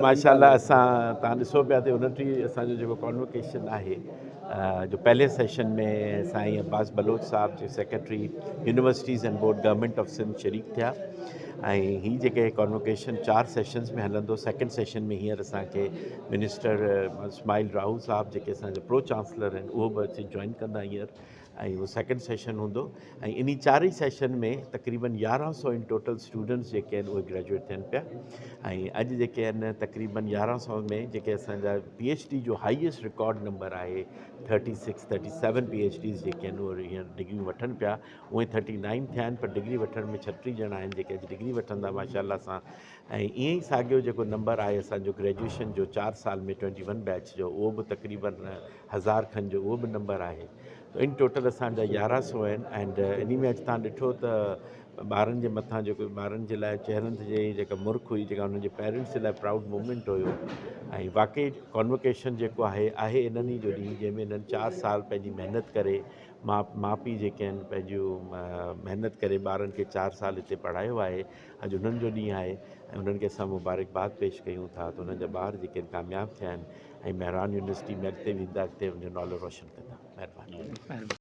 ماشاء الله اسان تان ڏسو پيا ته 29 اسان جو جيڪو ڪانووڪيشن آهي جو پهلي سيشن ۾ سائين عباس بلوچ صاحب جي secretary universities and board government of Sindh شريڪ ٿيا ۽ هي جيڪي ڪانووڪيشن 4 سيشنز ۾ هلندو. سيڪنڊ سيشن ۾ هينئر اسان کي منسٽر اسماعيل راهو صاحب جيڪي اسان جا پرو چانسلر آهن اهو به اچي جوائن ڪندا هينئر ۽ اهو سيڪنڊ سيشن هوندو ۽ انهي چارئي سيشن ۾ تقريبن 1100 ان ٽوٽل اسٽوڊنٽس جيڪي آهن اهي گريجوئيٽ ٿين پيا ۽ اڄ جيڪي آهن تقريبن 1100 ۾ جيڪي اسان جا پي ايڇ ڊي جو هائيسٽ رڪارڊ نمبر آهي 36 37 پي ايڇ ڊيز جيڪي آهن اهي هينئر ڊگريون وٺن پيا. اهي 39 ٿيا آهن پر ڊگري وٺڻ ۾ 36 ڄڻا آهن جيڪي اڄ ڊگري وٺندا ماشاء الله سان ۽ ائين ئي ساڳيو جيڪو نمبر آهي اسان جو گريجوئيشن جو 4 سال ۾ 21 بيچ جو اهو به تقريبن 1000 کن جو اهو به نمبر آهي. ان ٽوٽل اسان جا 1100 آهن اينڊ انهي ۾ اڄ تان ڏٺو ته ٻارن جي مٿان جيڪو ٻارن جي لاء چهرن تي جي جيڪا مرڪ هئي جيڪا انهن جي پيرنٽس جي لاء پرائوڊ مومينٽ هيو ۽ واقعي ڪانوڪيشن جيڪو آهي آهي انهن ئي جو ڏينهن جنهن ۾ انهن 4 سال پنهنجي محنت ڪري ما ماء پيء جيڪي آهن پنهنجون محنت ڪري ٻارن کي 4 سال هتي پڙهايو آهي، اڄ انهن جو ڏينهن آهي ۽ انهن کي اسان مبارڪباد پيش ڪيون ٿا ته انهن جا ٻار جيڪي آهن ڪامياب ٿيا آهن ۽ مهراڻ يونيورسٽي ۾ اڳتي ويندا، اڳتي ان جو نالو روشن ڪندا. مهرباني.